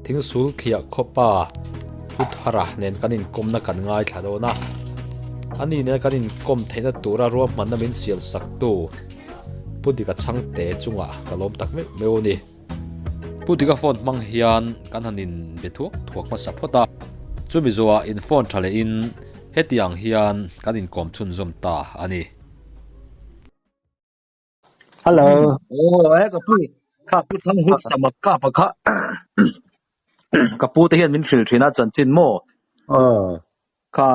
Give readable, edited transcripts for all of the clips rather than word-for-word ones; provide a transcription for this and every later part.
Thingsul thliah khawpa Pu Thara nen kan inkawmna kan ngaithla dawn a, ani nena kan inkawm theihna tura ruahmanna min siam saktu Pu Dika Chhangte chungah ka lawm tak meuh meuh a ni. Pu Dika phone hmang hian kan han inbe thuak thuak hmasa phawt a, chumi zawhah in phone tha lehin heti ang hian kan inkawm chhunzawm ta a ni. Hello. Oh, eh ka pu. Kha pu thang hut samak ka pa kha. Ka pu te hian min hril thin a chanchin maw? Oh. Kha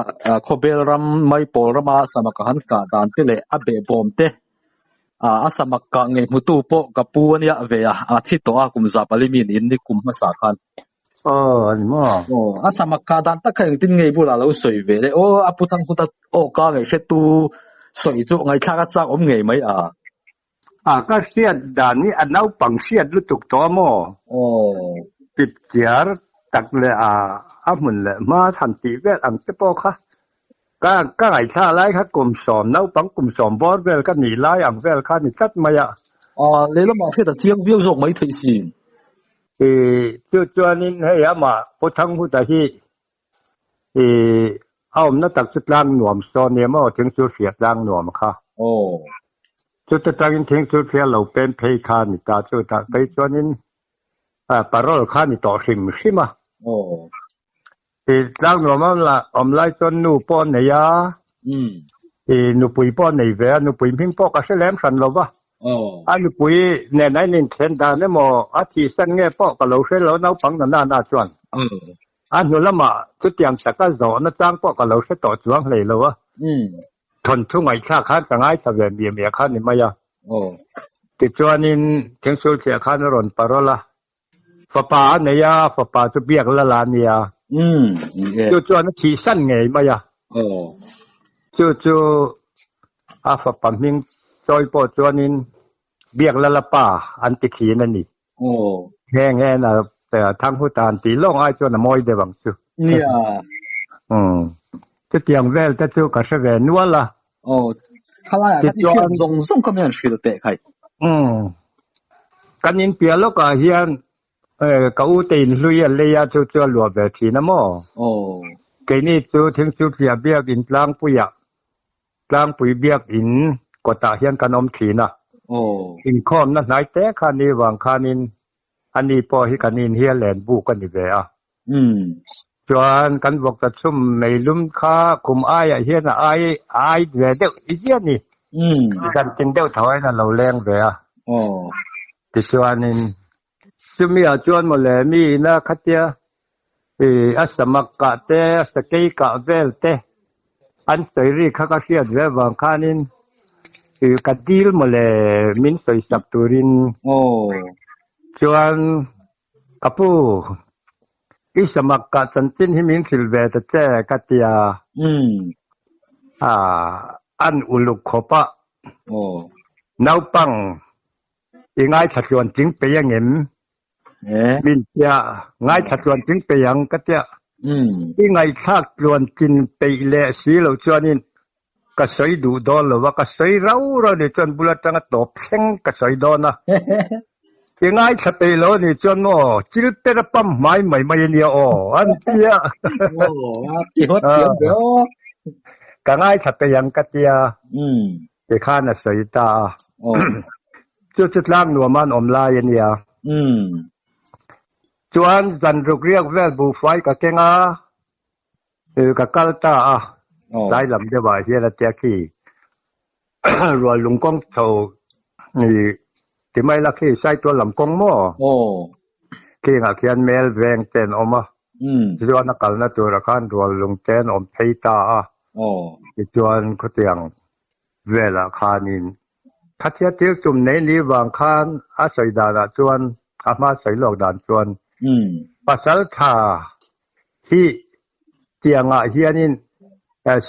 khawbel ram mai pawl rama samak a han kah dan te leh a behbawm te a samak kah ngei hmutu pawh ka pu ania ve a, a thi tawh a kum za pali mi niin ni kum hmasa khan. Oh, ani maw? Oh, a samak kah dan tak kha engtin ngei bulah lo sawi ve le. Oh, a pu thang huta aw ka ngei hretu sawi chu ngaihthlak a chak awm ngei mai a. A ka hriat dan hi a naupang hriat lutuk tawh a maw? Aw. Pipchiar tak leh a a hmun leh hma han tih vel ang te pawh kha ka ka ngaihthla lai kha kum sawm naupang kum sawm bawr vel ka nih lai ang vel kha ni tlat mai a. A lehlamah hriat a chiang viau zawk mai theih sin. I chu chuanin hei amah Pu Thanghuta hi I a awmna tak chu tlang nuam saw nia maw thingsul hria tlang nuam kha. Aw. Chuta tangin thingsul hria lo pen phei kha ni ta chu tah phei chuanin parole kha ni tawh hrim hrim a. Aw. I tlang nuam a la awm lai chuan nu pawh a nei a. Umm. I nupui pawh a nei ve a, nupui hming pawh ka hre lem hran lo va. Aw. A nupui nen a ininthen dan emaw a thihsan nge pawh ka lo hre lo naupang na nana chuan. Aw. A hnu lamah chutiang taka zawhna chang pawh ka lo hre tawh chuang hlei lo a. Thawnthu ngaihthlak khan ka ngaithla ve miah miah kha ni mai a. Tichuanin Thingsul thliah khan a rawn parol a. Fapa a nei a, fapa chu biak la la a nia. Chu chuan a thihsan ngei mai a. Chu chu a fapa hming chawi pawh chuanin biak la la pa an ti thin a ni. Nghe nghe na thang hu tan tih lawng ai chuan a mawi deuh ang chu. Nia. Umm. Chutiang vel te chu ka hre ve nual a. Aw. Khalai ah khan i hriat zawng zawng kha mian hrilh teh khai. Umm. Kan in piah lawkah hian ka u te in hlui a lei a chu chu a luah ve thin a maw? Aw. Keini chu Thingsulthliah biak in tlangpuiah Tlangpui biakin kawtah hian kan awm thin a, inkhawmna hnai te kha ni vang khanin ani pawh hi kan in hi a len buk a ni ve a. Chuan kan vawkta chhum meilum kha kum aiah hian a ai a ai ve deuh i zia ni. Zan tin deuh tho aiin a lo leng ve a. Tichuanin chumi ah chuan mawle mi ina khatia I a samak kah te, a sakei kah vel te an sawi ri kha ka hriat ve avang khanin i ka dil mawle min sawi sak turin chuan ka pu i samak kah chanchin hi min hrilh ve ta che ka ti a, an uluk khawp a naupang i ngaithla tluan tling peih angem? Min tia ngaithla tluan tling peih ang ka tia. I ngaihthlak tluan tlin peih leh si lo chuanin ka sawi duh dawn lo va, ka sawi rau rau ni chuan bul atanga tawp thleng ka sawi dawn a. I ngaithla peih lo anih chuan maw chil per a pam hmai mai mai ania aw an tia. Ka ngaithla peih ang ka tia. Tikhan a sawi ta a. Chu chu tlang nuam an awm lai a nia. Chuan zan ruk riak vel buhfai ka keng a, ka kal ta a. Tlai lam deuhah hian a tia khi rual lung kawng chho ni ti mai la khi Saitual lam kawng maw? Khingah khian mel veng te an awm a. Tichuan a kalna turah khan rual lung te an awm phei ta a. Tichuan khawtiang velah khanin khatia thil tum nei ni vang khan a sawi danah chuan a hma sawi lawk dan chuan pasal tha hi tiangah hianin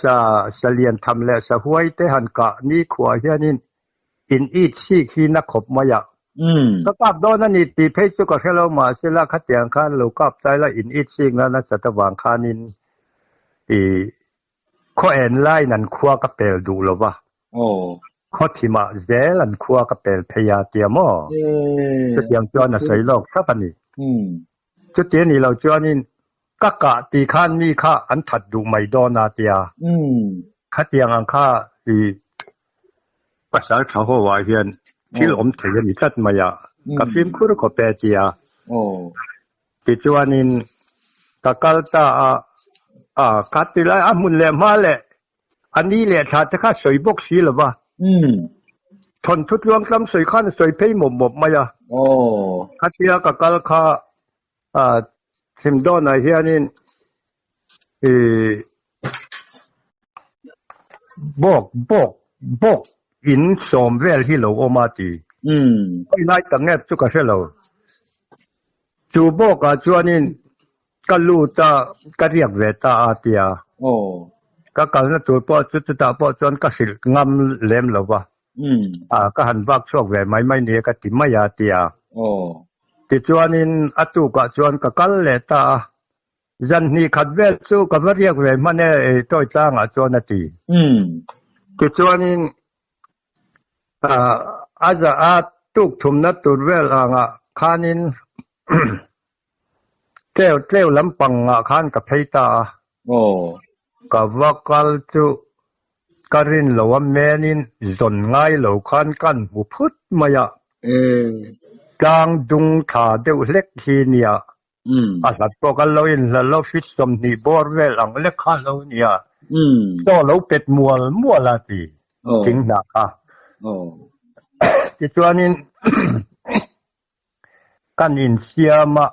sa salian tham leh sahuai te han kah nikhua hianin in it sik hi na khawp mai a. Ka kap dawn a ni tih phei chu ka hre lo mahsela khatiang khan lo kap chai la in it sik na nasat avang khanin i Khaw en laiin an khua ka pel duh lo va. Khaw thimah zel an khua ka pel phei a tia maw? Chutiang chuan a sawi lawk thlap a ni. Chuti a nih loh chuanin ka kah tih khan mi kha an that duh mai dawn a tia. Khatiang ang kha i pasal tha ho ah hian thil awm thei a ni tlat mai a, ka fimkhur khawp e tia. Tichuanin ka kal ta a, a kha tilai a hmun leh hma leh A ni leh thla te kha sawi bawk si lo va. Thawnthu tluangtlam sawi khan a sawi phei mawp mawp mai a. Khatia ka kal kha Chhimdawnah hianin ih bawk bawk bawk in sawm vel hi lo awm a ti. Hei lai tak nge chu ka hre lo. Chu bawkah chuanin Ka lut a, ka riak ve ta a tia. Ka kalna tur pawh chu chutah pawh chuan ka hrilh ngam lem lo va. Ka han vak chhuak ve mai mai nia ka ti mai a tia. Tichuanin a tukah chuan ka kal leh ta a. Zan hnih khat vel chu ka va riak ve hman e tawi tlangah chuan a ti. Tichuanin a za a tuk thumna tur vel angah khanin Tleu tleu lampang ah khan ka phei ta a. Ka va kal chu ka rin lo a menin zawn ngai lo khan kan hmu phut mai a. Tlang dung thla deuh hlek hi nia. A hlat pawh kan lo inhla lo feet 20 bawr vel ang lek kha lo nia. Chaw lo pet mual mual a ti thing hnah kha. Tichuanin Kan insiam a,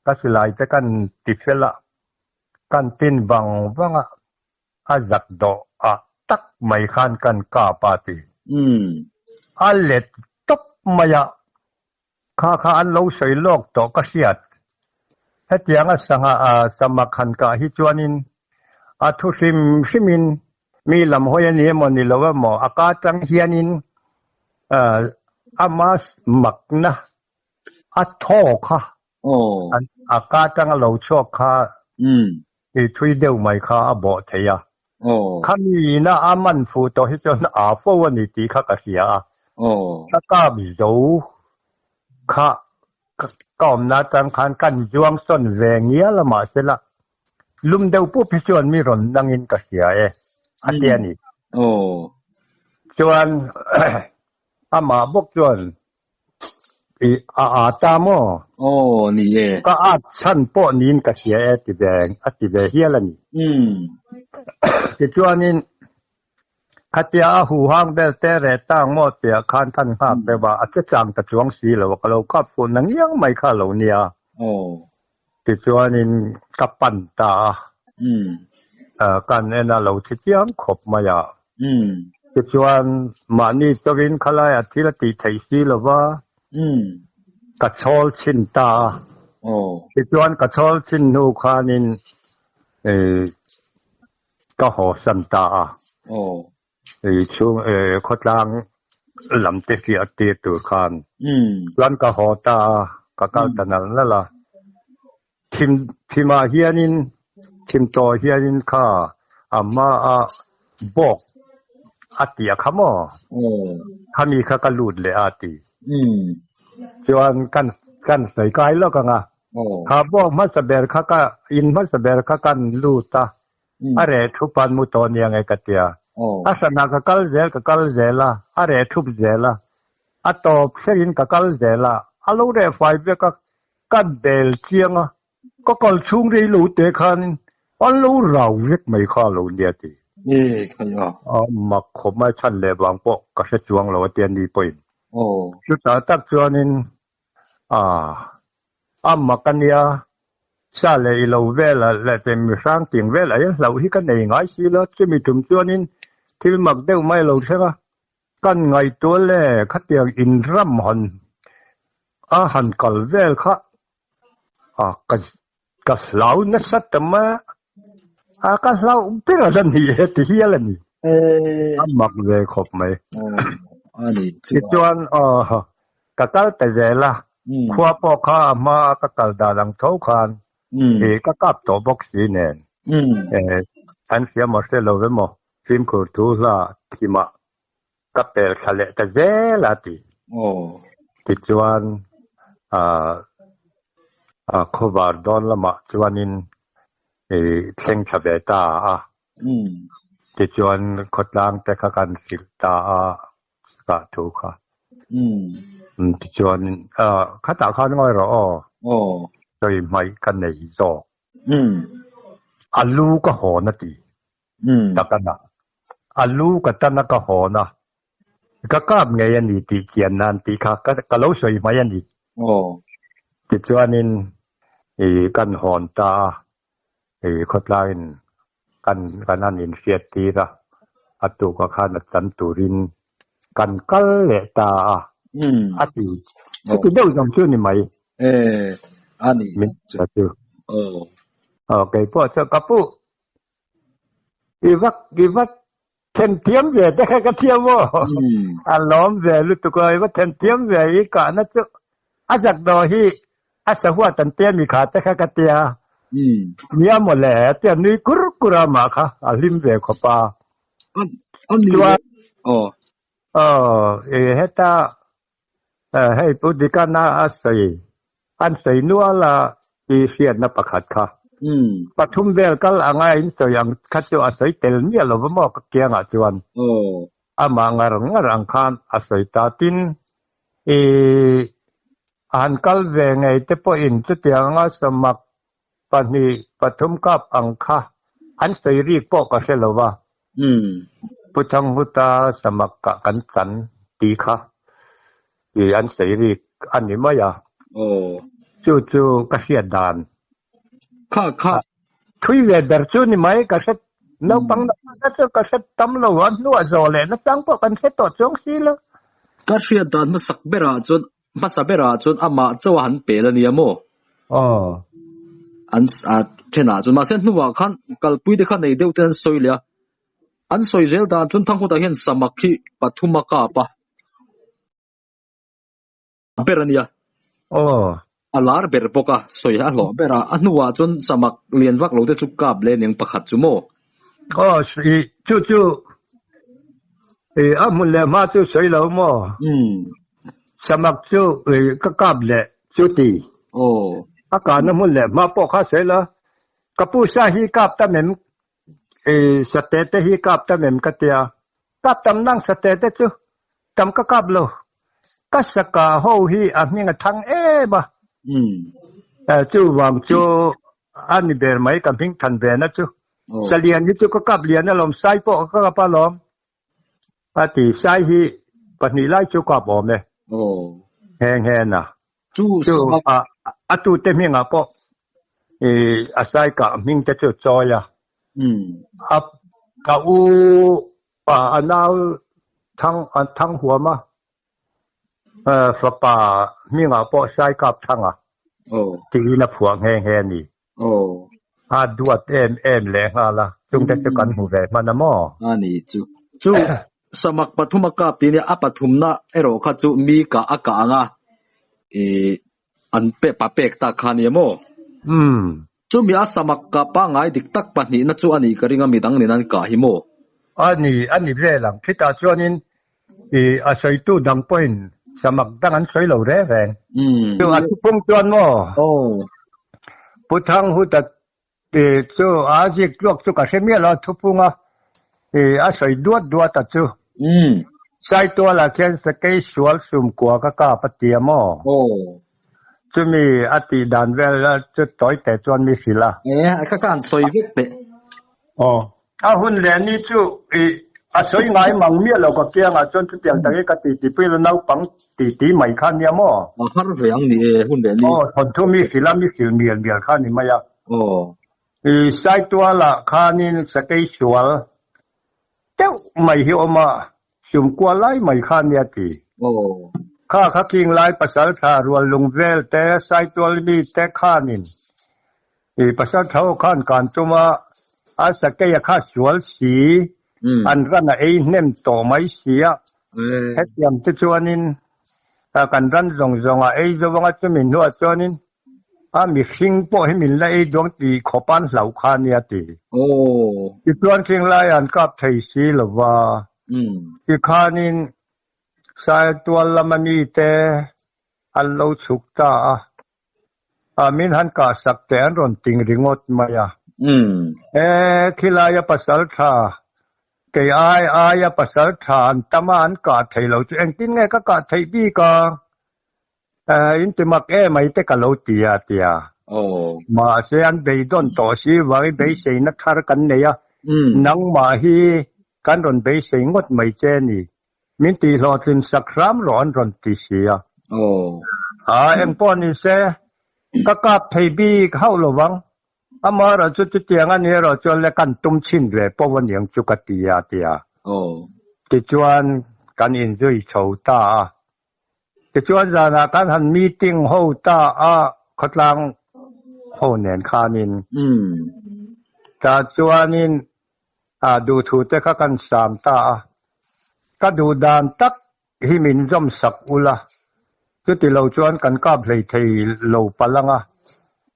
ka silai te kan ti fel a, kan tin vang vang a, a zak dawh ah tak mai khan kan kap a ti. A let tawp mai a, kha kha an lo sawi lawk tawh ka hriat. Hetianga sangha samak han kah hi chuanin a thu hrim hrimin Mi lam hawi a ni emaw ni lo emaw a ka tang hianin ama makna a thaw kha a ka tanga lo chhuak kha i thui deuh mai kha a bawh thei a. Khami ina a man fuh tawh hi chuan a fo a ni tih kha ka hria a. Ka kap zo kha ka awmna atang khan kan zuang sawn ve ngial a mahsela Lum deuh pup hi chuan mi rawn nangin ka hria e, a ti a ni. Chuan amah bawk chuan i a a ta maw? Aw, ni e. Ka at chhan pawh niin ka hria e ti ve, a ti ve hial a ni. Tichuanin khatia a huhang vel te reh tang maw tiah khan kan nghak deuh a, a che chang ta chuang si lo a, ka lo kap fuh na ngiang mai kha a lo nia. Tichuanin ka pan ta a, kan en a lo thi chiang khawp mai a. Tichuan mahni chawin khalaiah thil a tih theih si lo va, ka chhawl chhin ta a. Tichuan ka chhawl chhin hnu khanin ka hawsan ta a. Chhung khawtlang lam te hriat tir tur khan chuan ka haw ta a, ka kal ta nal nal a. Thim thimah hianin thim tawh hianin kha a hmaa bawk a tih a kha maw? Khami kha ka lut leh a ti. Chuan kan kan sawi kai lawk ang a. Kha bawk hmasa ber kha ka in hmasa ber kha kan lut a. A reh thup an mu tawh nia nge ka tia. A hranah ka kal zel ka kal zel a, a reh thup zel a. A tawp thlengin ka kal zel a, a lo reh fai vek a, ka bel chiang a, ka kal chhung rei lo te khanin an lo rau vek mai kha a lo nia ti. A mak khawp mai chhan leh vang pawh ka hre chuang lo a tia ni pawhin. Chutah tak chuanin A mak a nia, sa leh i lo vel a leh te mihrang ting vel a hian hlauh hi ka nei ngai si lo, chumi tum chuanin thil mak deuh mai a lo thleng a, kan ngaihtuah le khatiang inram han a han kal vel kha a ka ka hlau nasa ta mai a, a ka hlauh ber a la ni e ti hial a ni. A mak ve khawp mai. Tichuan ka kal ta zel a, khua pawh kha a hma a ka kal dan ang tho khan ka kap tawh bawk si nen. An hria maw hre lo emaw fimkhur thu hla thimah. Ka pel thla leh ta zel a ti. Tichuan khawvar dawn lamah chuanin thleng thla ve ta a. Tichuan khawtlang te kha kan hrilh ta a kah thu kha. Tichuan khatah khan ngawi rawh aw. Sawi hmaih ka nei zawk. A lu ka hawn a ti. Tak a na. A lu ka tan a ka hawn a, ka kap ngei a ni tih chian nan tih kha ka lo sawi mai a ni. Tichuanin i kan hawn ta a, i khawtlaiin kan kan han inhriat tir a, a tuka khan a chan turin kan kal leh ta a, a ti. Chuti deuh zawng chu ni mai. Min chu. Aw keipawh chuan ka pu I va i va then thiam ve te kha ka thiam aw. A lawm ve lutuk a, i va then thiam ve i kahna chu a zak daw hi a sahuat an tia mi kha te kha ka tia. Nia mawle a tia nui kur kur a mah kha a hlim ve khawp a. Chuan aw i heta hei Pu Dikana a sawi an sawi nual a i hriatna pakhat kha. Pathum vel kal anga in sawi ang kha chu a sawi tel miah lo va maw ka kiangah chuan. Amah ngar ngar ang khan a sawi ta. Tin, i a han kal ve ngei te pawhin chutiang anga samak pahnih pathum kap ang kha an sawi rik pawh ka hre lo va. Pu Thanghuta samak kah kan chan tih kha i an sawi rik a ni mai a. Chu chu ka hriat dan. Kha kha. Thui ve ber chu ni mai ka hre naupang na chu ka hre tam lo a hnuah zawh leh nachang pawh kan hre tawh chuang si lo. Ka hriat dan hmasak berah chuan Hmasa berah chuan amah chauh a han pel a nia maw? Aw. An a thenah chuan mahse hnuah khan kalpui te kha nei deuh ten an sawi leh a. An sawi zel dan chuan Thangkhawtah hian samak hi pathum a kap a. Ber a nia. Aw. A lar ber bawk a, sawi a hlawh ber a. A hnuah chuan samak lian vak lo te chu kap leh aniang pakhat chu maw? Aw, chu chu a hmun leh hma chu sawi lo maw? Samak chu ka kap leh chu ti. A kahna hmun leh hma pawh kha sawi lo. Ka pu sa hi kap tam em? Sate te hi kap tam em ka tia. Kap tam nang sate te chu tam ka kap lo. Ka saka ho hi a hming a thang em a. Chuvang chu a ni ber mai ka hming than ve na chu. Salian hi chu ka kap lian alawm, sai pawh ka kap alawm. A ti, sai hi pahnih lai chu kap awm e. Heng hen a. Chu Chu a a tute hmingah pawh i a sai kah hming te chu chawi a. A ka u a nau thang a thang huam a. Fapa hmingah pawh sai kap thang a. Tiin a phuah nghe nghe a ni. A duat em em leh nghal a, chungte chu kan hmu ve hman a maw? A ni chu. Chu samak pathum a kap tih nia, a pathumna erawh kha chu mi kah a kah ang a, ih an pe pa pek tak kha a nia maw? Chumi a samak kah pangngai dik tak pahnihna chu a nih ka ring a, midang nen an kah hi maw? A ni, a ni vel ang. Khitah chuanin Ih, a sawitu dang pawhin samak dang an sawi lo reng reng. Chu a thupung chuan maw? Pu Thanghuta ih chu a zik tluak chu ka hre miah lo a thupung a, ih a sawi duat duat a chu. Saitualah khian sakei sual sumkua ka kap a ti a maw? Chumi a tih dan vel chu tawi teh chuan mi hrilh a. E, ka ka han sawi vek teh. Aw. A hun leh ni chu i a sawi ngai mang miah lo ka kiangah chuan chutiang takin ka titi pui lo naupang titi mai kha nia maw? A har ve ang ni e, hun leh ni. Aw, thawnthu mi hrilh a, mi hrilh mial mial kha ni mai a. Aw. I Saitualah khanin sakei sual deuh mai hi awm a, sumkua lai mai kha nia ti. Aw. Kha kha king lai pasal thla rual lung vel te Saitual mi te khanin i pasal thla ho khan kan tum a, a sakei a kha sual si, an ran a ei hnem tawh mai si a, hetiang te chuanin kan ran zawng zawng a ei zo anga chumi hnuah chuanin A mihring pawh hi min la ei duang tih khawp an hlauh kha nia ti. Tichuan khing lai an kap thei si lo va. Tikhanin Saitual lama mite an lo chhuk ta a, a min han kah sak teh an rawn ting ringawt mai a. E, khilaia pasal tha, kei ai aia pasal tha an tam a an kah thei lo chu engtin nge ka kah theih bik a? In ti mak em ai te ka lo ti a tia. Mahse an beidawn tawh si vangin beiseina thar kan nei a, nangmah hi kan rawn beisei ngawt mai che a ni. Min tihhlawhtlin sak hram rawh an rawn ti si a. A eng pawh ni se, ka kap thei bik hauh lo vang. Amaherawh chu chutiang a ni erawh chuan le kan tum chhin ve pawh a niang chu ka ti a tia. Tichuan kan inzui chho ta a. Tichuan zanah kan han meeting ho ta a khawtlang ho nen khanin. Tah chuanin duhthu te kha kan sam ta a, ka duh dan tak hi min zawm sak ula, chuti lo chuan kan kap hlei thei lo palh ang a.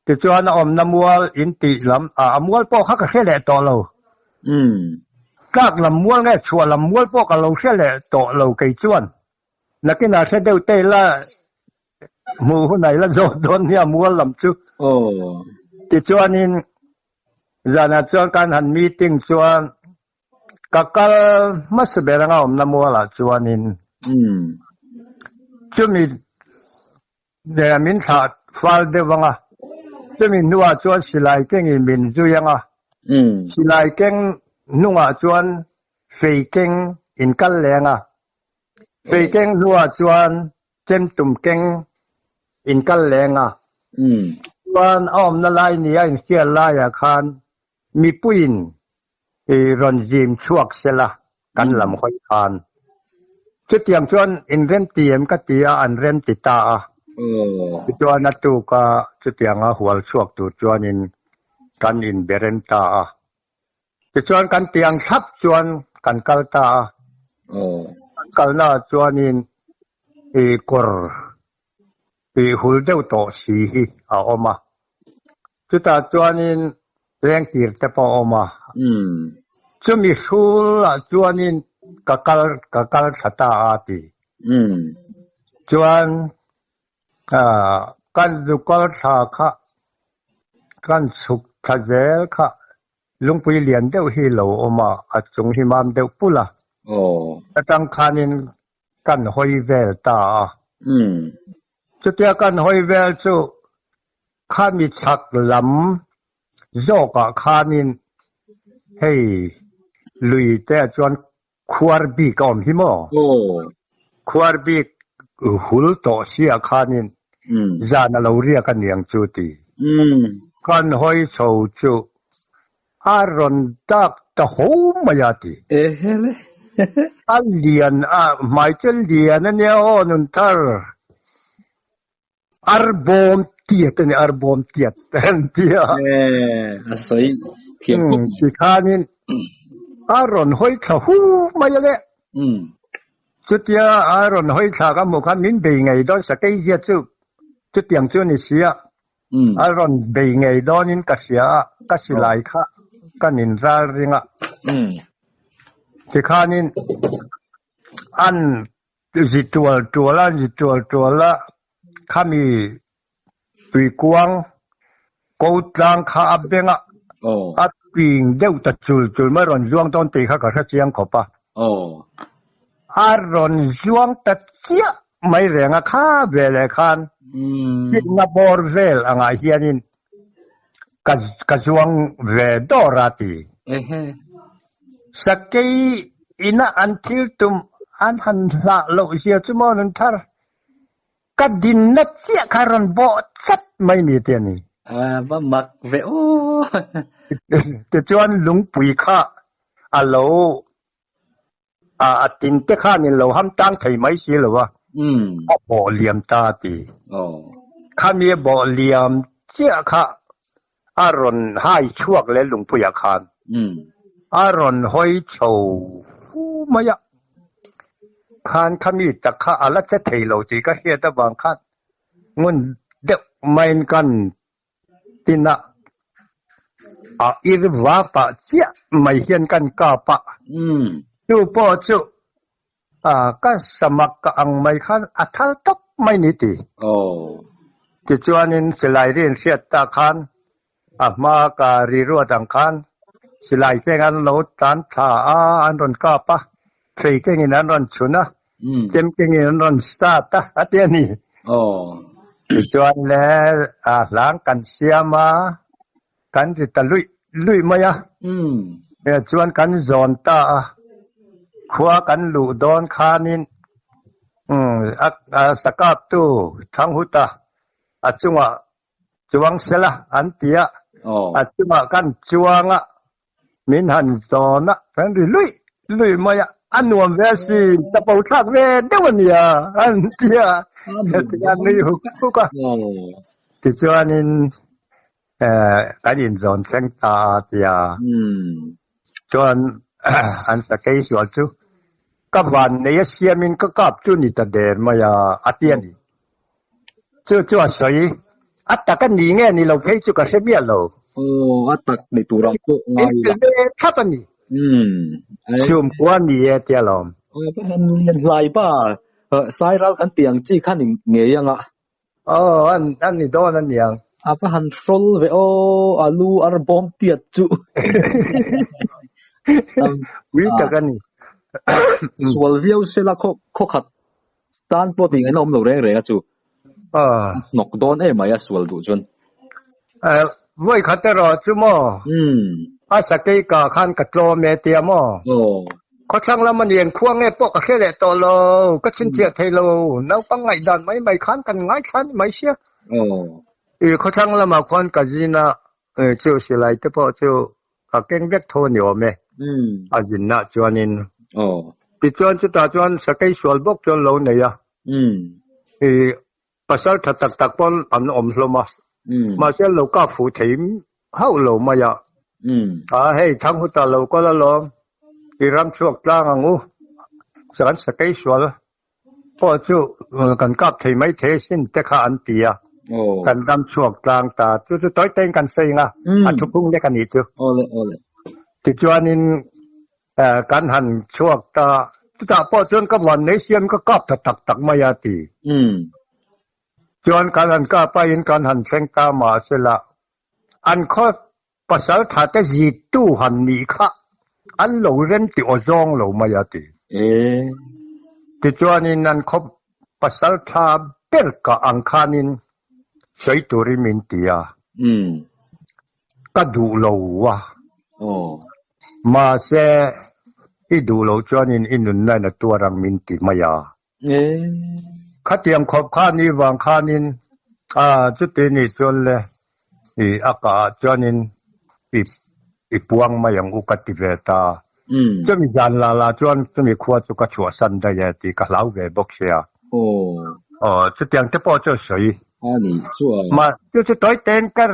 Tichuan a awmna mual in tih lam, a mual pawh kha ka hre leh tawh lo. Tlak lam mual nge chhuah lam mual pawh ka lo hre leh tawh lo kei chuan. Nakinah hre deuh te ila hmuh hunah ila zawt dawn nia mual lam chu. Tichuanin zanah chuan kan han meeting chuan ka kal hmasa ber anga awmna mualah chuanin chumi min thlah fal deuh anga chumi hnuah chuan silai kengin min zui anga silai keng hnungah chuan fei keng in kal leng a. Fei keng hnuah chuan chem tum keng in kal leng a. Chuan a awmna lai ni a inhriat laiah khan mipuiin rawn zim chhuak sela kan lam hawi khan. Chutiang chuan in remti em ka ti a, an remti ta a. Tichuan a tuka chutianga hual chhuak tur chuanin kan inberem ta a. Tichuan kan tiang thlap chuan kan kal ta a, kan kalnaah chuanin i kawr tih hul deuh tawh si hi a awm a, chutah chuanin lengtir te pawh a awm a, chumi hrulah chuanin ka kal ka kal thla ta a ti. Chuan kan zu kal thla kha kan chhuk thla zel kha Lungpui lian deuh hi lo awm a, a chung hi mam deuh pulh a. Atang khanin kan hawi vel ta a. Chutia kan hawi vel chu khami chhak lam zawkah khanin hei lui te ah chuan khuar bik a awm hi maw? Khuar bik hul tawh si ah khanin zan a lo riak a niang chu ti. Kan hawi chho chu a rawn dak ta ho mai a ti. A lian a, hmai chu lian a nia aw Nunthar. Arbawm tiat a ni, arbawm tiat an ti a. A sawi thiam khawp mai. Tikhanin a rawn hawi thla hu mai a le. Chutia a rawn hawi thla ka hmuh khan min bei ngei dawn sakei zia chu chutiang chu a ni si a. A rawn bei ngei dawnin ka hria a, ka silai kha ka nin ral ring a. Tikhanin an Zi tual tual a, zi tual tual a, khami tuikuang ko tlang kha a beng a, a ping deuh ta chul chul mai rawn zuang dawn tih kha ka hre chiang khawp a. A rawn zuang ta chiah mai reng a kha veleh khan fitna bawr vel angah hianin ka ka zuang ve dawr a ti. Sakei ina an thil tum an han hlah loh zia chu maw nun thar ka dinna chiah kha rawn bawh chat mai ni te a ni. A va mak ve aw. Tichuan lungpui kha a lo A tin te khanin lo ham tang thei mai si lo a, a bawh liam ta a ti. Khami a bawh liam chiah kha a rawn hai chhuak leh lungpuiah khan a rawn hawi chho fu mai a, khan khami tak kha a la che thei lo tih ka hriat avang khan ngun deuh maiin kan Tina a ir va pah chiah mai hian kan kap a. Chu pawh chu ka samak ka ang mai khan a thal tawp mai ni ti. Tichuanin silai ri inhriat ta khan a hma ka ri ruat ang khan silai keng an lo tlan thla a, an rawn kap a, hrei kengin an rawn chhun a, chem kengin an rawn sat a, a ti a ni. Tichuan le hlang kan siam a, kan ri ta luih luih mai a, chuan kan zawn ta a, khua kan luh dawn khanin a sakaptu Thanghuta a chungah chuang sela an ti a, a chungah kan chuang a, min han zawn a, kan ri luih luih mai a, a nuam ve asin, chapo thlak ve deuh a nia an ti a, hetiang a nui huk huk a, tichuanin kan inzawn thleng ta a tia, chuan an sakei sual chu ka van nei a siamin ka kap chu ni ta der mai a, a ti a ni. Chu chu a sawi, a tak a ni nge ni lo phei chu ka hre miah lo. Aw, a tak ni turah pawh ngai ila. Min ve thlap a ni. Chhumkua ni e tia lawm. Aw, ka han lian hlai ba, Sairal kan tih ang chi kha ni ngei ang a. Aw, an ni dawn a niang. A va han hrawl ve aw, a lu ar bawm tiat chu. Ui tak a ni. Sual viau sela khaw khat Tan pawh tih ngaihna awm lo reng reng a chu. A hnawk dawn em mai a sual duh chuan. Vawi khat erawh chu maw? A sakei kah khan ka tlawm e tia maw? Khawthlang lam a nian khua nge pawh ka hre leh tawh lo, ka chhinchhiah thei lo, naupang ngaihdan mai mai khan kan ngaithla ni mai sia. Khawthlang lamah khuan ka zin a, chu silai te pawh chu Ka keng vek tho a ni awm e, a zinna chuanin. Tichuan chutah chuan sakei sual bawk chuan lo nei a, i pasal tha tak tak pawn an awm hlawm a, mahse an lo kap fuh thei hauh lo mai a. A hei Thanghuta lo kawl alawm, i ram chhuak tlang ang u, kan sakei sual pawh chu kan kap thei mai thei asin te kha an ti a, kan ram chhuak tlang ta chu chu tawi tawiin kan sawi ang a, a thuphung lek a nih chu. Tichuanin kan han chhuak ta, chutah pawh chuan ka van nei siam ka kap tha tak tak mai a ti. Chuan kan han kap a in kan han thleng ta mahsela an khaw Pasal tha te zittu han nih kha an lo rem ti aw zawng lo mai a ti. Tichuanin an khaw pasal tha ber ka ang khanin sawi turin min ti a, ka duh lo a, mahse i duh loh chuanin i nunna in a tuar ang min ti mai a. Khatiang khawp kha ni vang khanin a chuti ni chuan le i a kah ah chuanin i i puang mai ang u ka ti ve ta. Chumi zan la la chuan chumi khua chu ka chhuahsan daih e tih ka hlau ve bawk sia. Aw chutiang te pawh chu a sawi. Mah chu chu tawi tein ka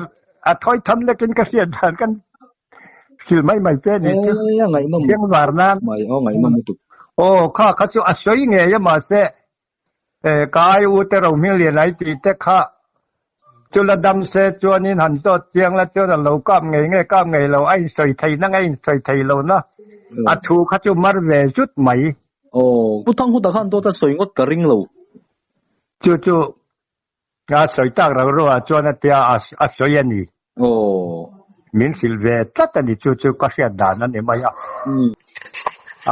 a thawi tham lekin ka hriat dan kan Thil mai mai che ni chu. Ê, a ngaihnawm. Chiang var nan. Mai, aw ngaihnawm lutuk. Aw, kha kha chu a sawi ngei a mahse e ka ai u te Rohming lian ai tih te kha chu la dam se chuanin han zawt chiang la chuan a lo kap ngei nge kap ngei lo a insawi thei na nge a insawi thei lo na a thu kha chu mar ve zut mai. Aw, Pu Thanghuta khan dawt a sawi ngawt ka ring lo. Chu chu A sawi tak rau rau ah chuan a tia a sawi a ni. Aw. Min hrilh ve tlat a ni chu chu ka hriat dan a ni mai a.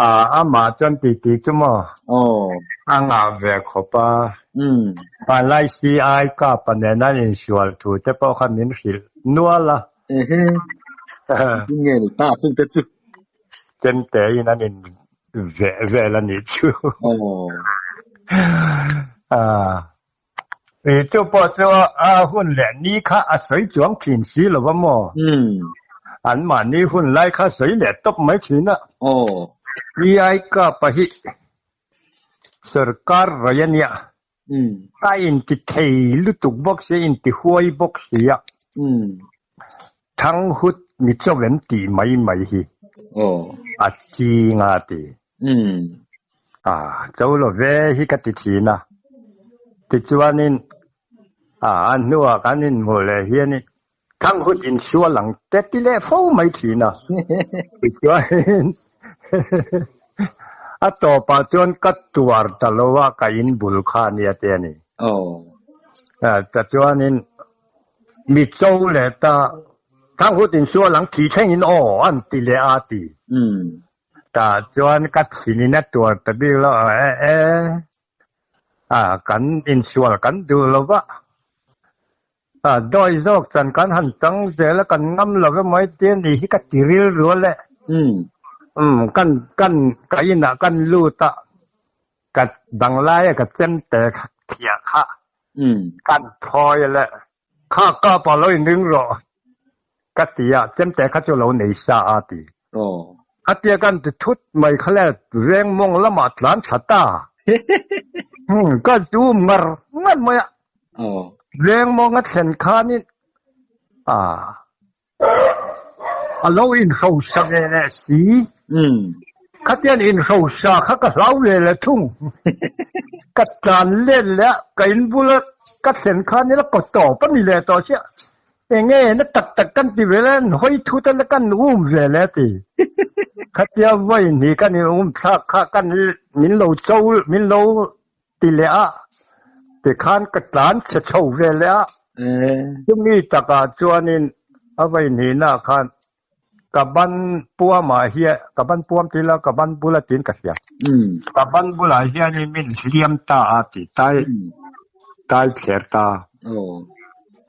A amah chuan ti ti chu maw? Aw. A ngah ve khawp a. Hmanlai CI kapa nena an insual thu te pawh kha min hrilh nual a. Ehe. Nge ni ta chung te chu. Chemte in an in veh vel a nih chu. Aw. A. Chu pawh chu a hun leh ni kha a sawi chuang thin si lo va maw? Anmahni hun lai kha sawi leh tawp mai thin a. CI Cup-a hi sorkar rawih a nia. A inti thei lutuk bawk si a, inti huai bawk si a. Thanghut mi chawem tih mai mai hi a ching a ti. A cho lo ve hi ka ti thin a. Tichuanin a hnuah kan inhmuh leh hianin Thanghut insual ang te ti leh fo mai thin a. Tichuanin. A tawpah chuan ka tuar ta lo a, ka in bul kha a nia te a ni. Ta chuanin mi cho leh ta Thanghutin sual ang thi thlengin aw an ti leh a ti. Tah chuan ka thinin a tuar ta bik lo a, e e a kan insual kan duh lo va, a dawi zawk chuan kan han chang zel a, kan ngam lo emaw heti a nih hi ka ti rilru a le. Umm kan kan ka inah kan lut a, ka danglaia ka chemte thiah kha kan thawi a le. Kha kap ah lo inring rawh ka ti a, chemte kha chu lo nei sa a ti. A tia kan ti thut mai kha le veng mawng lamah tlan tha ta. Ka zu ngar ngar mai a. Veng mawng a thlen khanin a A lo inhrosa ve leh si. Khatian inhrosa kha ka hlau ve leh thung. Ka tlan let leh a, ka in bula ka thlen khan ila kaw tawp a ni leh tawh sia. Enge na tak tak kan ti ve leh an hawi thut a la kan um ve leh a ti. Khatia vawi hnih kan in um thlak kha kan min lo cho min lo ti leh a, tikhan ka tlan chhe chho ve leh a. Chumi takah chuanin a vei hnihnaah khan ka ban puamah hian, ka ban puam ti ila ka ban bula tiin ka hria. Ka ban bulah hianin min hliam ta a ti, tai tai thler ta.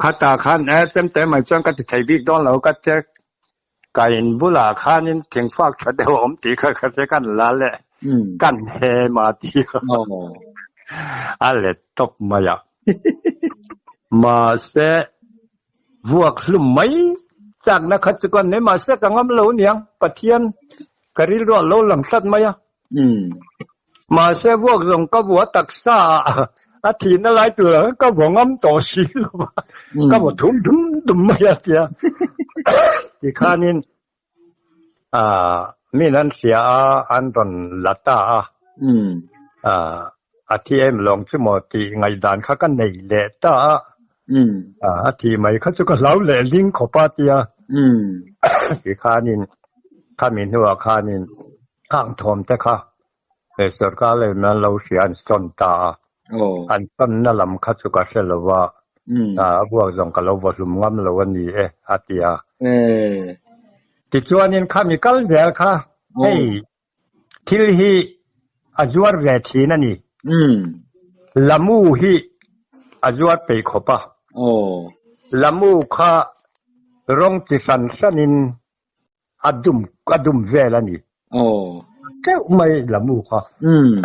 Khatah khan e chemte mai chuan ka ti thei bik dawn lo, ka check Ka in bulah khanin thingfak tha deuh a awm tih kha ka hre kan la leh kan hem a ti a, a let tawp mai a. Mahse, vuak hlum mai chakna kha chu ka nei mahse ka ngam lo niang, Pathian ka rilru a lo lang tlat mai a. Mahse vuak zawng ka vua taksa ah a thihna lai tur ah ka vaw ngam tawh si lo va, ka vaw thum dum dum mai a tia. Tikhanin ah min an hria a, an rawn la ta a, ah a thi em lawng chu maw tih ngaihdan kha ka nei leh ta a, a thih mai kha chu ka hlau leh ling khawp a tia. Tikhanin khami hnuah khanin Khang thawm te kha he sorkar leh an lo hria an sawn ta a, an sawnna lam kha chu ka hre lo va, a vuak zawng ka lo vaw hlum ngam lo a ni e a ti a. Tichuanin khami kal zel kha hei thil hi a zuar ve thin a ni. Lamu hi a zuar peih khawp a, Lamu kha rawng chi hran hranin A dum a dum vel a ni. Aw. Teuh mai lamu kha. Umm.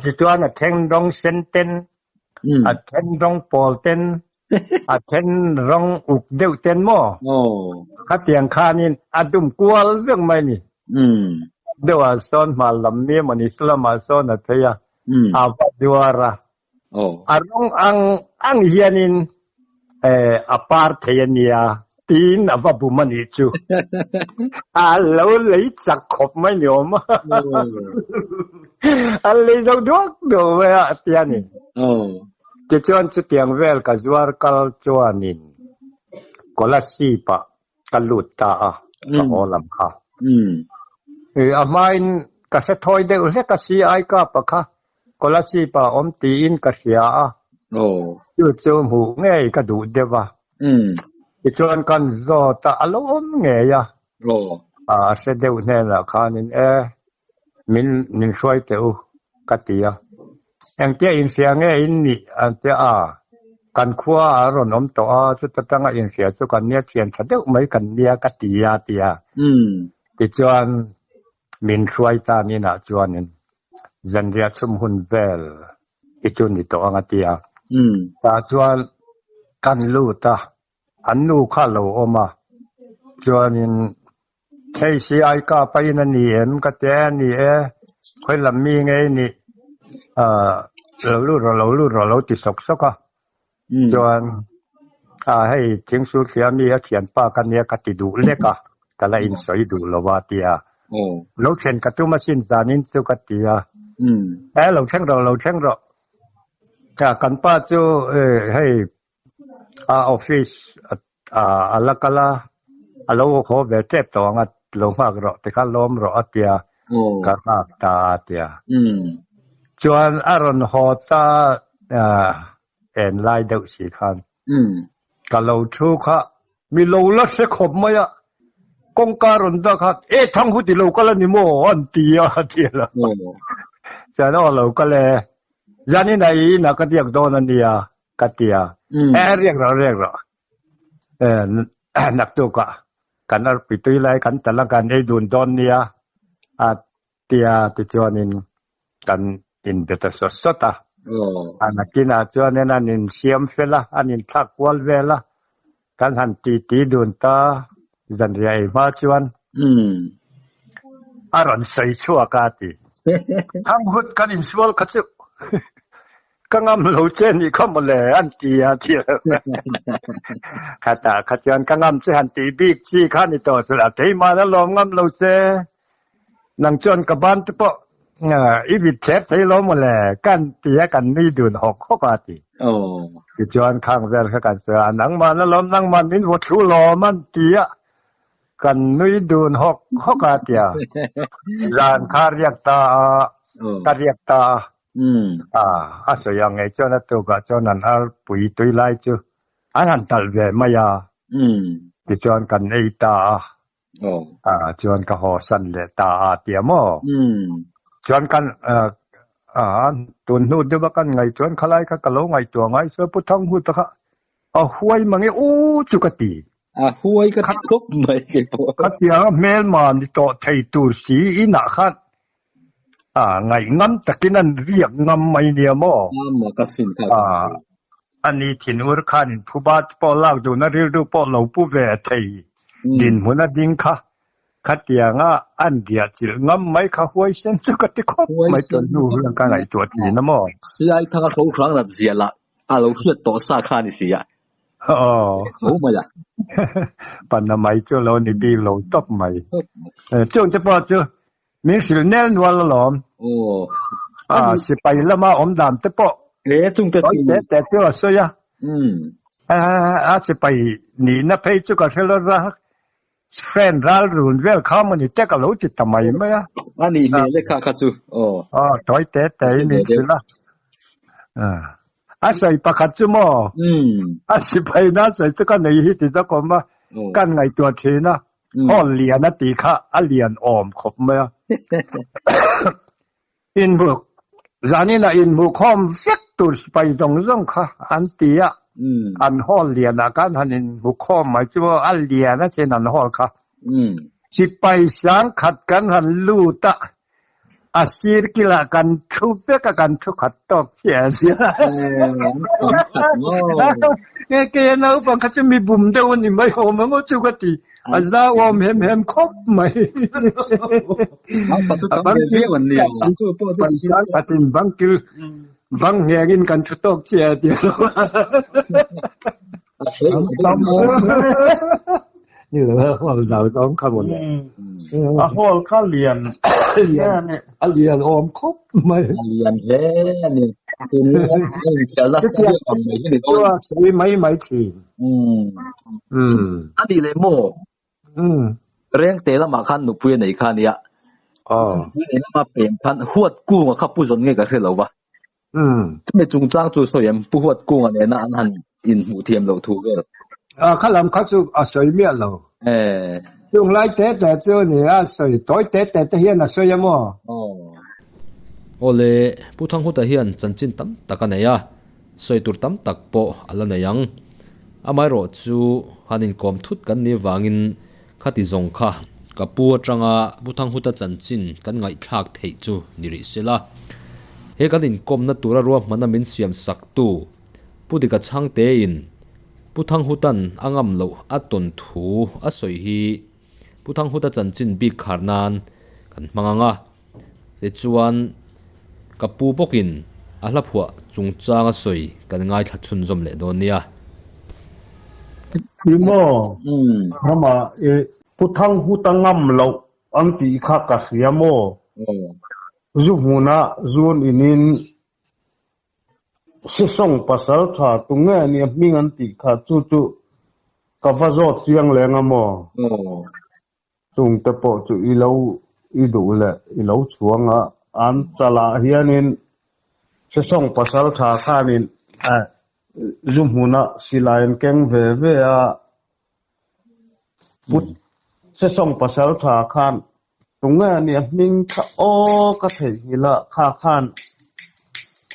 Tichuan a then rawng sen ten, Umm. a then rawng pawl ten, a then rawng uk deuh ten maw? Aw. Khatiang khanin a dum kual vek mai a ni. Umm. Deuhah sawn hmar lam mi emaw ni salamah sawn a phei a, Umm. a va zuar a. Aw. A rawng ang ang hianin eh a par thei a nia tiin a va bum a nih chu. A lo lei chak khawp mai ni awm a. A lei zo duak duak mai a tia ni. Aw. Tichuan chutiang vel ka zuar kal chuanin Kolasib ah ka lut ta a, ka haw lam kha. A hmain ka hre thawi deuh hlek a si ai kap a kha Kolasib ah awm tiin ka hria a, chu chu hmuh ngei ka duh deuh a. Tichuan kan zawt a, a lo awm ngei a, a hre deuh hnenah khanin e min min hruai teh u ka ti a. Engtia inhria nge in nih an tia a, kan khua a rawn awm tawh a, chuta tanga inhria chu kan nia thian tha deuh mai kan nia ka ti a ti a. Tichuan min hruai tan inah chuanin zanriah chhum hun vel hi chu ni tawh ang a ti a. Tah chuan kan lut a, An nu kha a lo awm a, chuanin hei si ai kap a in a ni em ka ti a, ni e, khawi lam mi nge i nih, ah lo lut rawh lo lut rawh lo ti sawk sawk a, chuan ah hei thingsul thlia mi a thianpa ka nia ka ti duh lek a, ka la insawi duh lo a ti a, lo thlen ka tum asin zanin chu ka ti a, e lo thleng rawh lo thleng rawh, kan pa chu hei A office a la kal a, a lo haw ve tep tawh ang a, lo nghak rawh tikhan lawm rawh a ti a. Ka nghak ta a tia. Chuan a rawn haw ta en lai deuh si khan ka lo thu kha mi lo la hre khawp mai a, kawngka rawn dah khan e thang hu ti lo kal a ni maw an ti a a ti a lo. Chuan aw lo kal e, zanin ah i inah ka riak dawn a nia ka ti a, e riak rawh riak rawh. Naktukah kan arpui tui lai kan tal a kan ei dun dawn nia a tia tichuanin kan inbe ta sawt sawt a. A nakinah chuanin an insiam fel a, an inthlak kual vel a, kan han titi dun ta zanriah ei hma chuan a rawn sawi chhuak a ti. Thanghut kan insual kha chu Ka ngam lo che nih kha mawle an ti a ti a. Khatah kha chuan ka ngam che han tih bik chi kha ni tawh chu la keimah la lawm ngam lo che. Nang chuan ka ban te pawh i vit thlep thei lo mawle kan ti a kan nui dun hawk hawk a ti. Tichuan khang vel kha kan sawi a nangmah la lawm nangmah min vaw thlu lawm an ti a kan nui dun hawk hawk a tia. Zan kha riak ta a ka riak ta a. A, a sawi ang ngei chuan a tukah chuan an arpui tui lai chu an han talh ve mai a, tichuan kan ei ta a, a chuan ka haw san leh ta a tia maw? Chuan kan a tun hnu deuh a kan ngaih chuan khalai kha ka lo ngaihtuah ngai chuan Pu Thanghuta kha a huai mang e u chu ka ti. A huai ka ti khawp mai keipawh. Khatianga hmelma ni tawh thei tur si inah khan A ngaih ngam takin an riak ngam mai nia maw? Ama ka sin kha. A ani thinur khanin phuba te pawh lak duhna rilru pawh lo pu ve thei dinhmun a ding kha. Khatianga an riah chilh ngam mai kha huaisen chu ka ti khawp mai tun hnu hian ka ngaihtuah thin a maw? Siai thanga tho hrang nat zia lah a lo hriat tawh sa kha a ni si a. Aw. Tho mai a. Panna mai chu lo ni bik lo tawp mai. Chung te pawh chu Min hrilh nel nual alawm. Aw. A sipai lama awm dan te pawh. E chung te chu. Te te chu a sawi a. A sipai nihna phei chu ka hre lo ra. Friend ral run vel kha maw ni te ka lo ti ta mai mai a. A nih hmel e kha kha chu. Aw. Aw tawi te te in min hrilh a. A sawi pakhat chu maw? A sipai na sawi chu ka nei hi ti zawk awm a. Kan ngaihtuah thin a. Hall lian a tih kha a lian awm khawp mai a. Inhmuh, zaninah inhmuh khawm vek tur sipai zawng zawng kha an ti a, an hall lianah khan han inhmu khawm mai chu a lian a chin an hall kha. Sipai sangkhat kan han lut a, A sir kilah kan thu vek a, kan thu khat tawk chiah a nia. Nge kei a naupang kha chu mi bum deuh a ni mai awm ang aw chu ka ti. A zau awm hem hem khawp mai. Khatin bang kil bang nghengin kan thu tawk chiah a tia. Ni lo a hall zau zawng kha mawle. A hall kha lian hle a ni. A lian awm khawp mai. A lian hle a ni. Tunlai a inkhelhna stadium ang mai hi ni dawn. Chu a sawi mai mai thin. A nih leh maw? Rengte lamah khan nupui a nei kha a nia. Nupui nei lama pem khan huat kunga kha pu zawn nge ka hre lo va. Chumi chungchang chu sawi em? Pu huat kunga nena an han inhmuh thiam loh thu vel. A kha lam kha chu a sawi miah lo. Chung lai te te chu a ni a, sawi tawi te te te hian a sawi a maw? Awle, Pu Thanghuta hian chanchin tam tak a nei a, sawi tur tam tak pawh a la nei ang. Amaherawh chu han inkawm thut kan nih vangin khati zawng kha ka pu atanga Pu Thanghuta chanchin kan ngaihthlak theih chu ni rih sela. He kan inkawmna tura ruahmanna min siam saktu Pu Dika Chhangtein Pu Thanghutan a ngam loh a tawn thu a sawi hi Pu Thanghuta chanchin bik khar nan kan hmang ang a. Tichuan, ka pu bawkin a hla phuah chungchang a sawi kan ngaithla chhunzawm leh dawn nia. Ni maw? Rama i Pu Thanghuta ngam loh an tih kha ka hria maw? Zu hmuna zun inin Sisawng pasal tha tu nge nia hming an tih kha chu chu ka va zawt chiang leng a maw? Chungte pawh chu i lo. i duh leh i lo chhuang a, an chalah hianin Sesawng pasaltha khanin zu hmuna silai an keng ve ve a, Pu Sesawng pasaltha khan tunge a nia hming kha aw ka theihnghilh a, kha khan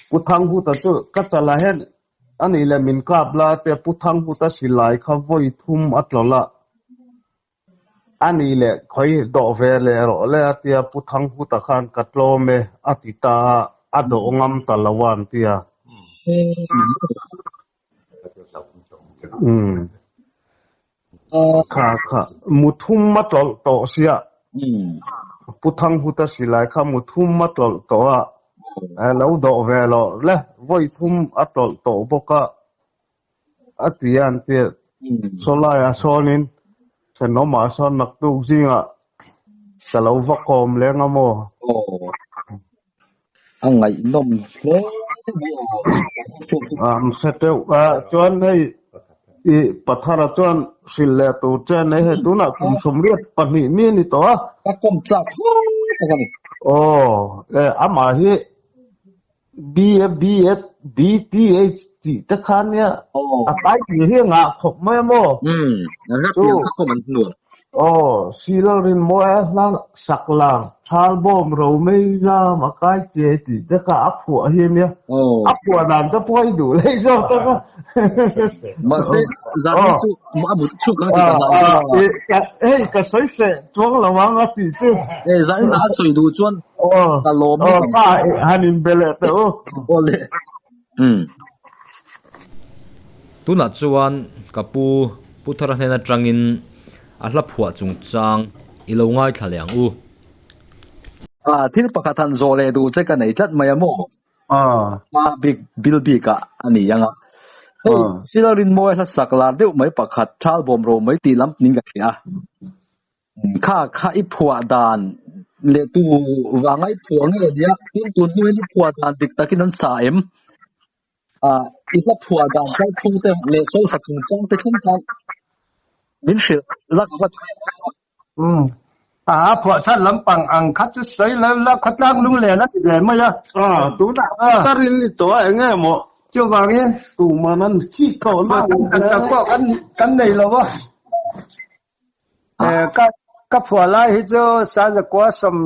Pu Thanghuta chu ka chalah hian a nih leh min kap la a tia Pu Thanghuta silai kha vawi thum a tlawlh a. A nih leh khawi dawh ve leh rawh le a tia Pu Thanghuta khan ka tlawm e a ti ta a, a dawh ngam ta lo a an tia. Umm. Kha kha mu thum a tlawlh tawh sia. Pu Thanghuta silai kha mu thum a tlawlh tawh a, lo dawh ve lawh le vawi thum a tlawlh tawh bawk a. A ti a an ti a, sawlaiah sawnin thenawmah sawn naktuk zingah ka lo va kawm leng a maw? Aw, a ngaihnawm hle mai aw. An hre teuh a, chuan hei i Pathara chuan hrilh leh tur che a nei hei tunah kum 32 mi a ni tawh a. Ka kawm tlak zau tak a ni. Aw, amah hi B A B A B T H tih te kha nia a kai tih hi a ngah khawp mai a maw? Umm, a hla pian kha kawm an hnual. Aw, Silal rinmawi a hla sak lang, Thal bawm ro mei zam a kai chiai tih te kha a phuah hi nia. A phuah dan te pawh i duh leh zawk tak a. Mahse, zan hi chu a mut chhuk ang tih ka hlau deuh a. Hei, ka sawi feh chuang lo ang a tih chu. E, zan in a sawi duh chuan ka lawm ngawt ang. Aw, han inbe leh teh u. Aw le. Umm. Tunah chuan ka pu Pu Thara hnen atangin a hla phuah chungchang i lo ngaithla leh ang u. Thil pakhat han zawh leh duh che ka nei tlat mai a maw? Hma bik bil bik ah a ni ang a. Hei Sila Rinmawi hla sak lar deuh mai pakhat Thal bawm ro mai tih lam ning ka hria a. Kha kha i phuah dan leh tu vanga i phuah nge nia tin tun hnu hian i phuah dan dik takin an sa em? I hla phuah dan kalphung te leh solfa chungchang te thleng khan min hrilh lak vat. Umm. A phuah chhan lampang ang kha chu sawi lo la khawtlang lunglen a ti ve mai a. A, tunah tar in ni tawh a eng nge maw? Chuvangin tuman an chik tawh lo. Phuah chhan tak tak pawh kan kan nei lo a. Ka ka phuah lai hi chu Sazakua sawm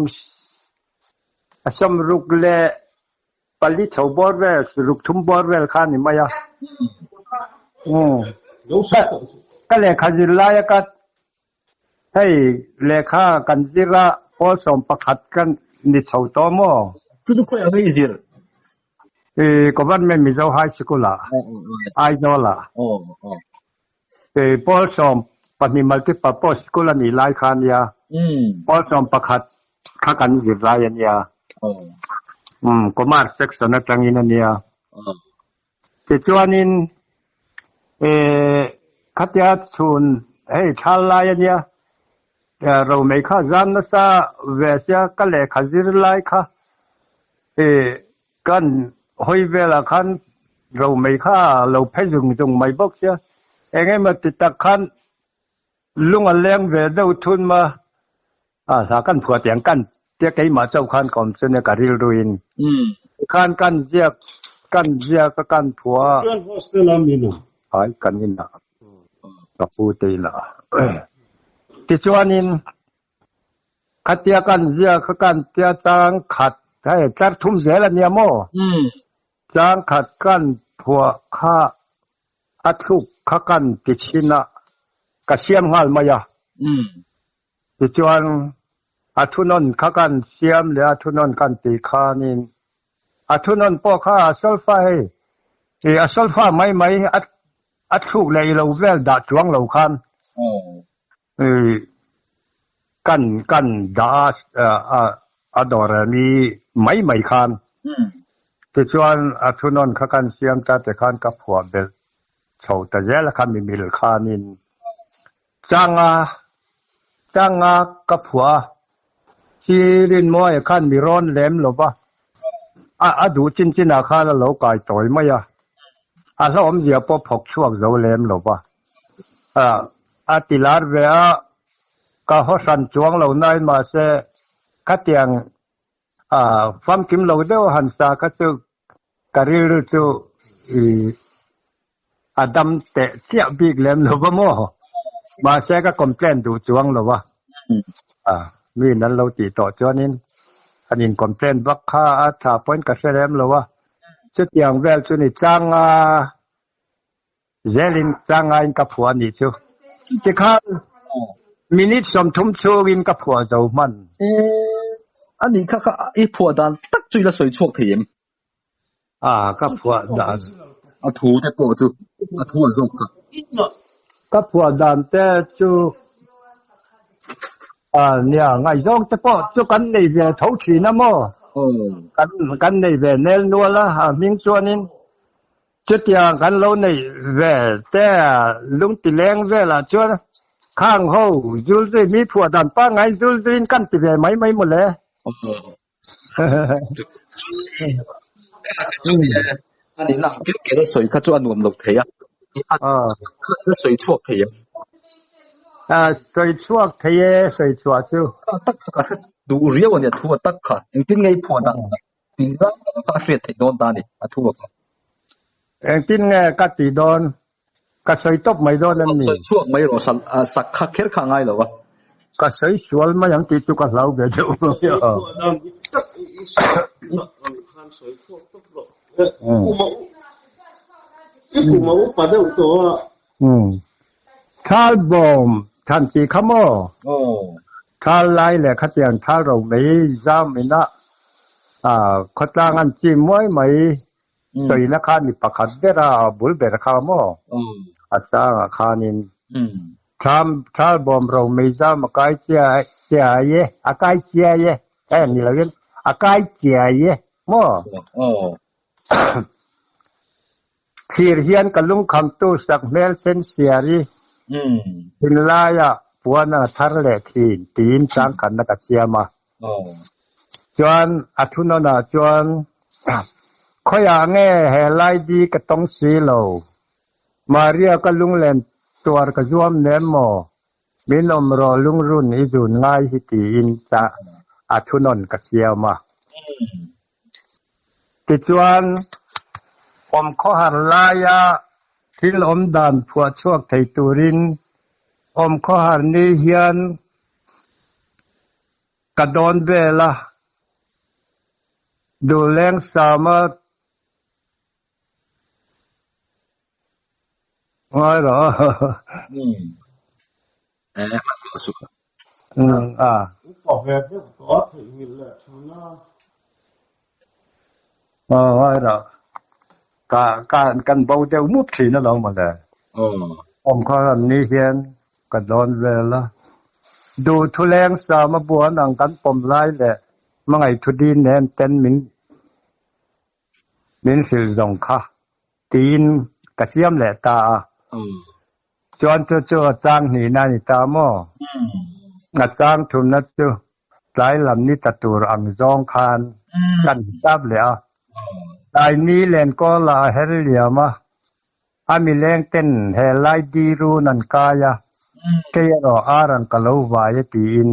sawmruk leh pali chho bawr vel ruk thum bawr vel kha a ni mai a. Umm. Ka lehkha zir laia ka Hei lehkha kan zir a, pawl 11 ka ni chho tawh maw? Chu chu khawiah nge i zir? I Government Mizo High School ah, Aizawl ah. I pawl 12 Multipurpose School a nih lai kha a nia. Pawl 11 kha kan zir lai a nia. Commerce section atangin a nia. Tichuanin khatia chhun hei thal lai a nia, romei kha zam nasa ve sia ka lehkha zir lai kha kan hawi velah khan romei kha lo phe zung zung mai bawk sia, eng emaw ti tak khan lung a leng ve deuh thun ma. A hla kan phuah tiang kan tia keimah chauh khan ka awm chu nia ka rilruin khan kan ziak kan ziak a kan phuah a. Chuan hostel a min a. Ai kan inah ka pu te inah tichuanin khatia kan ziak kha kan tia chang khat hei tlar thum zel a nia maw chang khat kan phuah kha a thluk kha kan ti chhin a ka siam nghal mai a. Tichuan, a thunawn kha kan siam leh a thunawn kan tih khanin a thunawn pawh kha a solfa hei, ih a solfa mai mai a a thluk leh i lo vel dah chuang lo khan ih kan kan dah a a a dawr mi mai mai khan. Tichuan, a thunawn kha kan siam ta te khan ka phuah belh chho ta zel a kha mimil khanin Changa, Changa ka phuah a, Sirinmawia khan mi rawn lem lo va, a a duh chin chinah khan a lo kai tawi mai a, a hlauhawmzia pawh phawk chhuak zo lem lo va. A ti lar ve a, ka haw hran chuang lo nain mahse. Khatiang famkim lo deuh han sa kha chu ka rilru chu a dam teh chiah bik lem lo va maw? Mahse ka complain duh chuang lo a, miin an lo tih tawh chuanin an in complain vak kha a tha pawhin ka hre lem lo a, chutiang vel chu ni changa Zelin changaiin ka phuah a nih chu. Tikhan minute 30 chhungin ka phuah zo hman. E, a nih kha kha i phuah dan tak chu i la sawi chhuak thei em? A, ka phuah dan. A thu te pawh chu a thu a zawk kha. Ka phuah dan te chu a nia, ngaihzawng te pawh chu kan nei ve tho thin a maw? Kan kan nei ve nel nual a, a hming chuanin Chutiang kan lo neih ve te lungti leng velah chuan khang ho zulzui mi phuah dan pangngai zulzuiin kan ti ve mai mai mawle. A nihna ang kel kel a sawi kha chu a nuam lo thei a, a sawi chhuak thei em? Sawi chhuak thei e, sawi chhuah chu. Tak kha ka hre duh riau a nia thu a tak kha, engtin nge i phuah dan tak? Tih lai tak kha a hriat theih dawn ta a ni, a thu a kha. Engtin nge ka tih dawn? Ka sawi tawp mai dawn em ni? Sawi chhuak mai rawh, sak kha kher kha a ngai lo a. Ka sawi sual mai ang tih chu ka hlau ve deuh mai a. Thal bawm than tih kha maw? Thal lai leh khatiang thal ro mai zam ina khawtlang an chim muai mai sawina kha ni pakhat ber a, a bul ber kha maw? A changah khanin thal bawm ro mai zam a kai chiai e, a kai chiai e, eh ni loin a kai chiai e maw? Thlir hian ka lungkhamtu sak hmel sen siari thinlaiah puan a thar leh thin tiin changkhanna ka siam a. Chuan a thunawnah chuan khawiah nge he lai di ka tawng si lo, Maria ka lunglen tuar ka zuam nem maw, min awm rawh lungrun i zun ngai hi tiin a thunawn ka siam a. Tichuan, awm khawhar laia thil awm dan phuah chhuak thei turin awm khawhar ni hian ka dawn vel a, duhleng sama ngai rawh. Upa ve deuh tawh a theihnghilh leh thin a. Ngai rawh. Ka ka kan bo deuh mup thin alawm mawle. Awm kha an ni hian ka dawn vel a. Duh thu leng sam a buan ang kan pawm lai leh hmangaih thu din nen ten min min hrilh zawng kha tiin ka siam leh ta a. Chuan chu chu a chang hnihna a ni ta maw? A chang thumna chu tlai lam ni ta tur ang zawng khan kan hisap leh a. Tlai ni Lenkawla a her liam a, a mileng ten he lai di run an kai a, kei erawh ar ang ka lo vai e tiin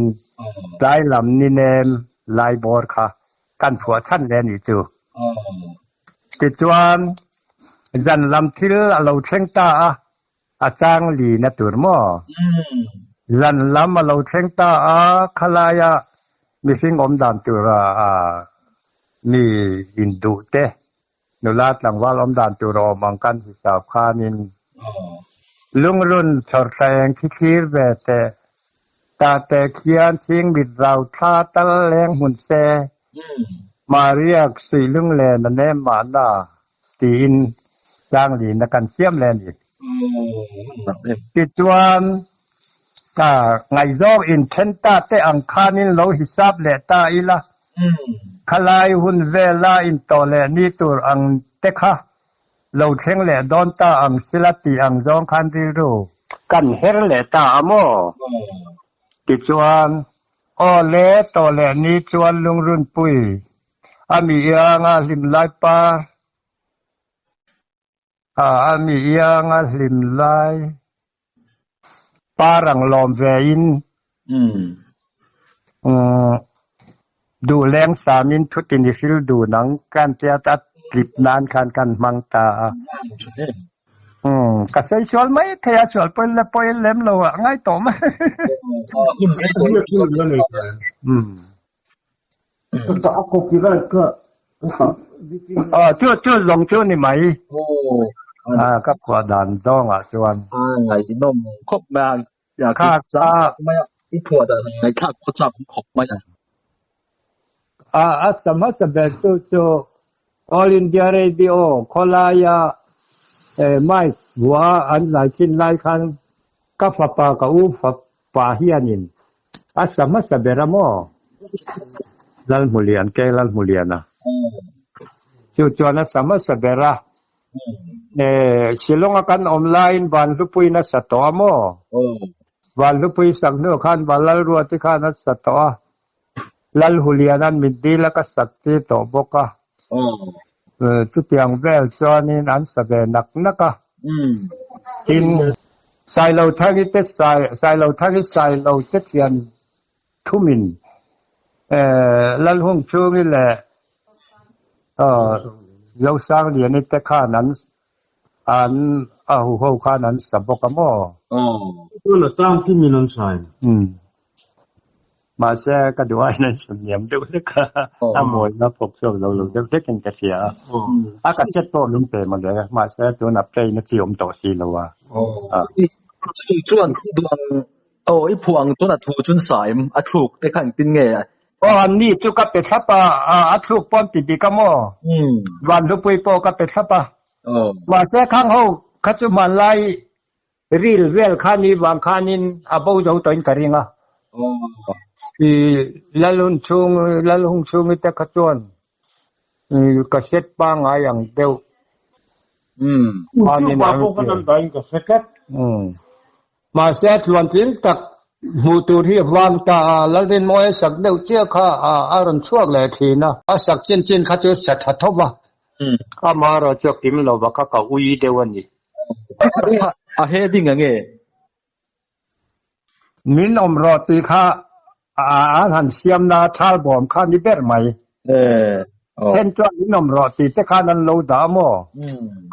tlai lam ni nem lai bawr kha kan phuah chhan leh a nih chu. Tichuan, zan lam thil a lo thleng ta a, a chang lin a tur maw? Zan lam a lo thleng ta a, khalaia mihring awm dan tura mi induh te, nula tlangval awm dan tur a awm ang kan hisap khanin lungrun chhawrthla eng khi thlir ve teh, tah teh khian chhing mit rau thla tal leng hmun se, Maria suih lunglen a nem mahna tiin tlanglina kan siam leh a ni. Tichuan, ka ngaihzawng inthen ta te ang khanin lo hisap leh ta ila, khalai hun vela intawh leh ni tur ang te kha lo thleng leh dawn ta ang sila tih ang zawng khan rilru kan her leh ta a maw? Tichuan, Aw le, tawh leh ni chuan lungrunpui a mi ianga hlim lai par a mi ianga hlim lai par ang lawm ve in. Duh leng samin thutin i hril dun ang kan tia a tlip nan khan kan hmang ta a. Umm ka sawi sual mai thei a, sual pawi la pawi lem lo ah ngai tawh mai. Umm. A copyright kha Aw chu chu zawng chu ni mai. Ah ka phuah dan zawngah chuan. A ngaihnawm khawp mai a. Kha kha. I phuah dan han ngaihthlak pawh chak awm khawp mai a. A a sa hmasa ber chu chu All India Radio khawlaia mic vua an zai thin lai khan ka fapa ka u fapa hianin a sa hmasa ber a maw? Lalhmulian ke Lalhmuliana chu chuan a sa hmasa ber a. Shillong a kan awm laiin Vanhlupuiin a sa tawh a maw? Vanhlupui sak hnu khan Valalruati khan a sa tawh a. Lalhuliana'n mit dil a ka sak tir tawh bawk a. Chutiang vel chuanin an sa ve nak nak a. Tin, Sailothangi te Sailothangi Sailo te thian thumin Lalhungchhungi leh Zosangliani te khan an an a huho khan an sa bawk a maw? Chuan a tlang khi min an sain. Mahse ka duh aiin an sa hniam deuh hlek a, a mawina phawk chhuak zo lo deuh hlekin ka hria a. A cassette pawh min pe mawle, mahse tuna play na chi awm tawh si lo a. Chuan i duh ang Aw, i phuah ang chuan a thu chun sa em? A thluk te kha engtin nge? Aw, an ni chu ka pe thlap a, a thluk pawh an ti dik a maw? Vanhlupui pawh ka pe thlap a. Mahse khang ho kha chu hmanlai ril vel kha ni vang khanin a bo zo tawhin ka ring a. I Lalhun chhung, Lalhung chhungi te kha chuan ka hriat pangngai ang deuh. Chu pa pawh khan an dahin ka hre tlat. Mahse a tluantling tak hmuh tur hi a vang ta a, Lalrinmawia sak deuh chiah kha a rawn chhuak leh thin a. A sak chin chin kha chu sa tha tho va, amaherawh chu a kim lo va kha ka ui deuh a ni. A heading ang e. Min awm rawh tih kha an han siamna thalbawm kha ni ber mai. Then chuan min awm rawh tih te khan an lo dah a maw?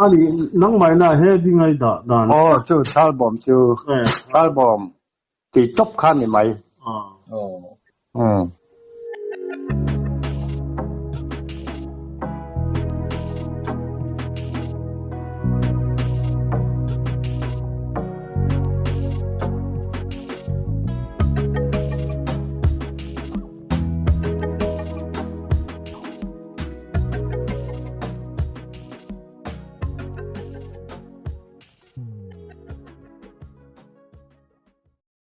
Ani, nangmahina heading a i dah dan. Aw, chu thalbawm chu thalbawm tih tawp kha ni mai.